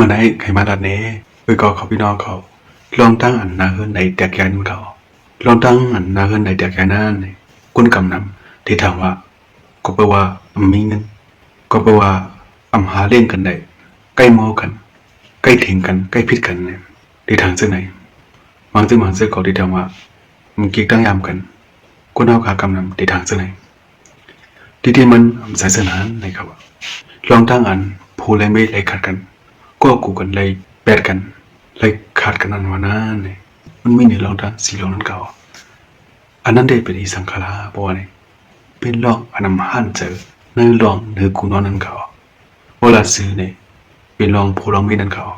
ມື້ໃນໃຫ້ມາລາດແດ່ ເອີຍກໍເຂົາພີ່ນ້ອງເຂົາ ລອງຕັ້ງອັນໜ້າເຮືອນໃດແຕກຢາຍນັ້ນເຂົາ ລອງຕັ້ງອັນໜ້າເຮືອນໃດແຕກຢາຍນັ້ນ ຄົນກຳນຳທີ່ຖາມວ່າ ກໍແປວ່າອຳມີເງິນ ກໍແປວ່າອຳຫາລ້ຽງກັນໄດ້ ໃກ້ເມົາກັນ ໃກ້ເຖິງກັນ ໃກ້ຜິດກັນ ທີ່ຖາມເຊິ່ງໃດ ບາງເທື່ອບາງເທື່ອກໍທີ່ຖາມວ່າ ມັນກິກຕັ້ງຍາມກັນ ຄົນເຮົາຂາກຳນຳທີ່ຖາມເຊິ່ງໃດ ທີ່ທີ່ມັນອຳໃສເຊິ່ງນັ້ນໃດເຂົາ ລອງຕັ້ງອັນຜົວແລະເມຍໄລ່ຂັດກັນ ກໍກູກັນໄລ່ແປດກັນ ໄລ່ຂັດກັນນັ້ນວ່ານັ້ນ ມັນມີໃນລອງຕັ້ງສີ່ລອງນັ້ນເຂົາ ອັນນັ້ນເດເປັນອີສັງຂາລາ ເພາະວ່ານີ້ ເປັນລອງອັນອຳຮ້ານໃຈ ໃນລອງເໜືອກູນອນນັ້ນເຂົາ ເວົ້າລາຊື່ນີ້ ເປັນລອງຜົວລອງເມຍນັ້ນເຂົາ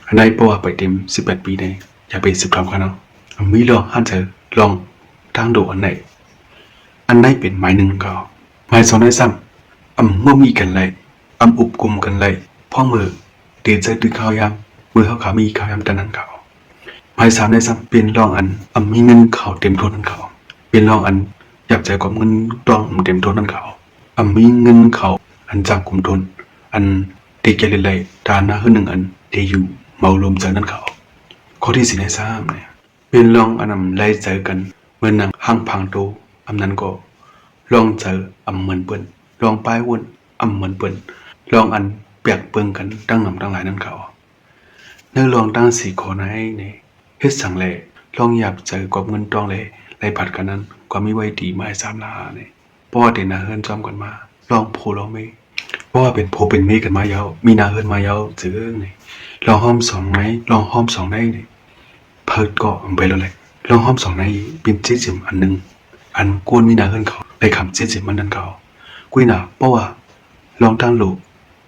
ອັນໃດເພາະວ່າໄປເຕັມສິບແປດປີນີ້ ຢ່າໄປສືບຖາມກັນເນາະ ມີລອງຮ້ານໃຈ ລອງທາງໂດອັນໃດ ອັນໃດເປັນໝາຍໜຶ່ງເຂົາ ໝາຍສອງໃດຊ້ຳ ອຳຮ່ວມມີກັນໄດ້ ອຳອົບກຸມກັນໄດ້ ພ້ອມມື ເດໃຈຕື່ນຂ່າວຍາມ ເມື່ອເຮົາຂາມີຂ່າວຍາມຕອນນັ້ນເຂົາ ໝາຍສາມໄດ້ຊ້ຳ ເປັນລອງອັນ ອຳມີເງິນເຂົ້າເຕັມໂຕນັ້ນເຂົາ ເປັນລອງອັນ ຢາກໃຈກອບເງິນຕ້ອງເຕັມໂຕນັ້ນເຂົາ ອຳມີເງິນເຂົ້າ ອັນຈາກກຸມໂຕ ອັນເດແກ່ເລັດໄລ່ ຕານາເຮືອນໜຶ່ງອັນເດຢູ່ເມົາລົມໃຈນັ້ນເຂົາ ຂໍ້ທີສີ່ໄດ້ຊ້ຳ ເປັນລອງອັນອຳໄລ່ໃຈກັນ ເໝືອນໜັງຮັງພັງໂຕ ອຳນັ້ນກໍ ລອງໃຈອຳເໝືອນເປີ້ນ ລອງປ້າຍວົນອຳເໝືອນເປີ້ນ ລອງອັນແປກເບິ່ງກັນຕັ້ງນຳຕັ້ງຫຼາຍນັ້ນເຂົາ ໃນລອງຕັ້ງສີ່ຂໍ້ໃນນີ້ ເຮັດສັງແລ ລອງຢາກໃຈກອບເງິນຕ້ອງແລ ໄລ່ຜັດກັນນັ້ນ ກໍມີໄວ້ດີໝາຍສາມລະນີ້ ເພາະວ່າເດນາເຮືອນຈອມກັນມາ ລອງຜົວລອງເມຍ ເພາະວ່າເປັນຜົວເປັນເມຍກັນມາຍາວ ມີໜ້າເຮືອນມາຍາວເຈີນີ້ ລອງຮອບສອງໃນ ລອງຮອບສອງໃນນີ້ ເພິ່ນກໍເອົາໄປແລ້ວແຫຼະ ລອງຮອບສອງໃນເປັນເຈັດສິບອັນໜຶ່ງ ອັນຄົນມີໜ້າເຮືອນເຂົາໄດ້ຄຳເຈັດສິບມັນນັ້ນເຂົາ ກຸຍໜາ ເພາະວ່າລອງຕັ້ງໂລ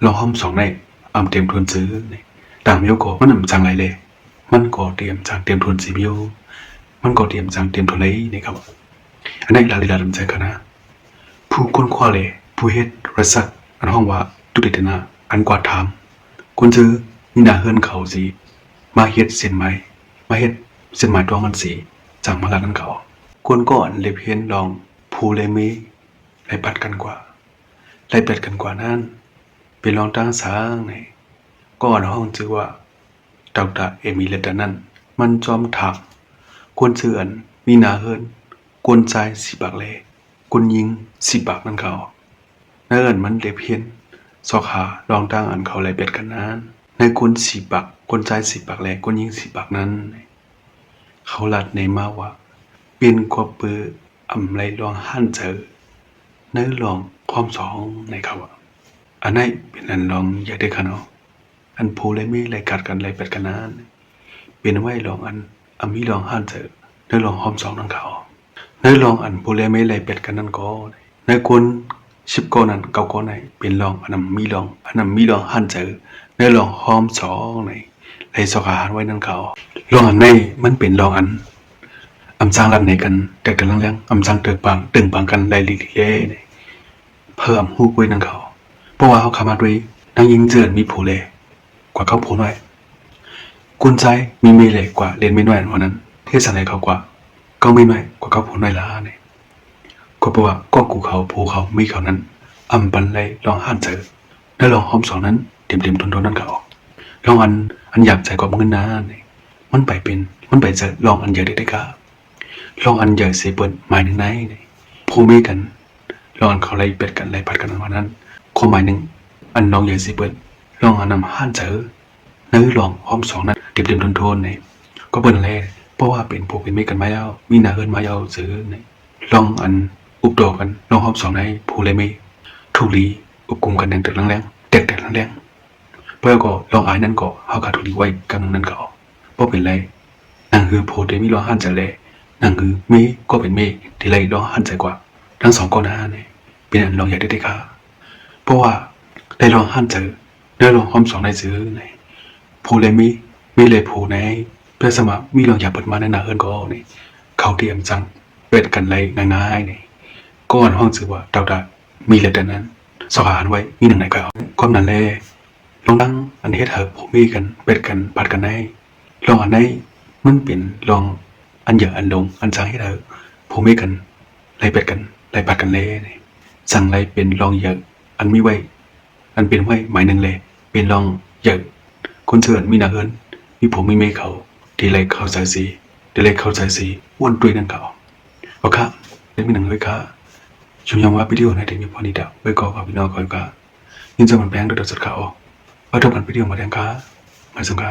ລອງຮອບສອງໃນອຳເຕັມໂຕເຈີນີ້ ຕາມໂຍກໍມັນອຳຈັງໄລແລ ມັນກໍຕຽມຈັງເຕັມໂຕເຈີຢູ່ ມັນກໍຕຽມຈັງເຕັມໂຕໄລນີ້ເຂົາ ອັນໃດລາລີລາດຳໃຈຂະນະ ຜູ້ຄົ້ນຄວ້າແລ ຜູ້ເຮັດລະສັກ ອັນຮ້ອງວ່າຕຸເດທະນາ ອັນກວາດຖາມ ຄົນເຈີມີໜ້າເຮືອນເຂົາຊິ ມາເຮັດເສັ້ນໝາຍ ມາເຮັດເສັ້ນໝາຍຕ້ອງມັນຊິ ຈັ່ງມາລາດນັ້ນເຂົາ ຄົນກໍອັນເລັບຮຽນລອງຜົວແລະເມຍ ໄລ່ຜັດກັນກວ່າ ໄລ່ແປດກັນກວ່ານັ້ນ ເປັນລອງຕັ້ງສາງໃນ ກໍອັນຮ້ອງຊື່ວ່າ ດອກຕາ ເອມີ ແລດຕາ ນັ້ນ ມັນຈອມຖາມ ຄົນເຈີອັນມີໜ້າເຮືອນ ຄົນຊາຍສີ່ປາກແລ ຄົນຍິງສີ່ປາກນັ້ນເຂົາ ໃນອັນມັນເລັບຮຽນ ຊອກຫາລອງຕັ້ງອັນເຂົາໄລ່ແປດກັນນັ້ນ ໃນຄົນສີ່ປາກ ຄົນຊາຍສີ່ປາກແລ ຄົນຍິງສີ່ປາກນັ້ນ ເຂົາລາດແນມາວ່າ ເປັນກວ່າເປີ ອຳໄລລອງຮ້ານໃຈ ໃນລອງຮອບສອງໃນເຂົາ ອັນໃດເປັນອັນລອງຢາກໄດ້ຂະເນາະ ອັນຜົວແລະເມຍໄລ່ຂັດກັນໄລ່ແປດກັນນັ້ນ ເປັນໄວ້ລອງອັນ ອຳມີລອງຮ້ານໃຈ ໃນລອງຮອບສອງນັ້ນເຂົາ ໃນລອງອັນຜົວແລະເມຍໄລ່ແປດກັນນັ້ນກໍ ໃນຄົນສິບກໍນັ້ນ ເກົ້າກໍໃນ ເປັນລອງອັນອຳມີລອງ ອັນອຳມີລອງຮ້ານໃຈ ໃນລອງຮອບສອງໃນ ໄລ່ຊອກຫາຮ້ານໄວ້ນັ້ນເຂົາ ລອງອັນໃນມັນເປັນລອງອັນ ອຳສ້າງລັດໃນກັນ ແຕກແຕກແຫຼງໆ ອຳສ້າງເຕີງປາງ ເຕີງປາງກັນໄລ່ລີໆແລ ເພິ່ນອຳຮູ້ກວ່ານັ້ນເຂົາ ເພາະວ່າເຮົາຂາມາດດ້ວຍນາງຍິງເຈີນມີຜົວແລ ກວ່າເຂົາຜົວນ້ອຍ ຄົນຊາຍມີເມຍແລກວ່າເລັນເມຍນ້ອຍ ອັນວ່ານັ້ນ ເຮັດສັງໃດເຂົາກວ່າເຂົາເມຍນ້ອຍ ກວ່າເຂົາຜົວນ້ອຍລະນີ້ ກໍເພາະວ່າກໍກູເຂົາ ຜົວເຂົາ ເມຍເຂົານັ້ນ ອຳປັນໄລ່ລອງຮ້ານໃຈ ໃນລອງຮອບສອງນັ້ນ ເຕັມໆໂຕໆນັ້ນເຂົາ ລອງອັນ ອັນຢາກໃຈກອບເງິນນັ້ນ ມັນໄປເປັນ ມັນໄປໃຈລອງອັນຢາກໄດ້ໄດ້ກະ ລອງອັນໃຫຍ່ເສເປີ້ນ ໝາຍໜຶ່ງໃນ ຜົວເມຍກັນ ລອງອັນເຂົາໄລ່ແປດກັນ ໄລ່ຜັດກັນອັນວ່ານັ້ນ ຄວາມໝາຍໜຶ່ງ ອັນລອງໃຫຍ່ເສເປີ້ນ ລອງອັນນຳຮ້ານໃຈ ໃນລອງຮອບສອງນັ້ນ ເຕັມໆໂທນໆໃນ ກໍເພິ່ນແລ ເພາະວ່າເປັນຜົວເປັນເມຍກັນມາແລ້ວ ມີໜ້າເຮືອນມາແລ້ວເຊີໃນ ລອງອັນອຸບຕໍ່ກັນ ລອງຮອບສອງໃນ ຜົວແລະເມຍ ທຸກລີ ອົບກຸມກັນຢ່າງແຕກແຫຼງໆ ແຕກແຕກແຫຼງໆ ເພາະກໍລອງອາຍນັ້ນກໍ ເຮົາກະທຸກລີໄວ້ກັບໜຶ່ງນັ້ນກໍ ບໍ່ເປັນໄລ ໜັງຫືີຜົວທີ່ມີລອງຮ້ານໃຈແລ ໜັງຫືີເມຍກໍເປັນເມຍທີ່ໄລລອງຮ້ານໃຈກວ່າ ທັງສອງກໍໜ້າໃນ ເປັນອັນລອງຢາກໄດ້ແຕ່ຂ້າ ເພາະວ່າໄດ້ລອງຮ້ານໃຈ ໄດ້ລອງຮອບສອງໄດ້ຊື່ໃນ ຜົວແລະເມຍ ເມຍແລະຜົວໃນ ເພຍສາມາດມີລອງຢາກເປີດມາໃນໜ້າເຮືອນກໍໃນ ເຂົາຕຽມຈັ່ງເປັດກັນໄລງ່າຍໆໃນ ກໍອັນຮ້ອງຊື່ວ່າ ດາວດາ ມີແລະແຕ່ນັ້ນ ສອກຫາອັນໄວ້ ມີໜັງໃນກໍເອົາ ຄວາມນັ້ນແລ ລອງຕັ້ງອັນເຮັດໃຫ້ຜົວເມຍກັນ ແປດກັນ ຜັດກັນໄດ້ ລອງອັນໃດ ມັນເປັນລອງອັນໃຫຍ່ອັນດົງ ອັນຊ່າງເຮັດໃຫ້ຜົວເມຍກັນ ໄລ່ແປດກັນ ໄລ່ຜັດກັນແລ ຊ່າງໄລ່ເປັນລອງໃຫຍ່ ອັນມີໄວ້ ອັນເປັນໄວ້ໝາຍໜຶ່ງແລ ເປັນລອງໃຫຍ່ ຄົນເຊີນມີໜ້າເຮືອນ ມີຜົວມີເມຍເຂົາ ທີ່ໄດ້ເຂົ້າສາຍສີ ທີ່ໄດ້ເຂົ້າສາຍສີມ່ວນຕຸ້ຍນັ້ນເຂົາ. ເອົາຄະ ໄດ້ມີໜັງເລີຍຄະ. ຊົມຍອງວ່າວິດີໂອໃນທີ່ມີພໍນີ້ດາ ໄວ້ກໍຂອບພີ່ນ້ອງກ່ອນຄະ. ຍິນດີມັນແພງໂດຍຕົວສຸດຂະ. ໄວ້ພົບກັນວິດີໂອມາແລງຄະ. ມາສົ່ງຄະ.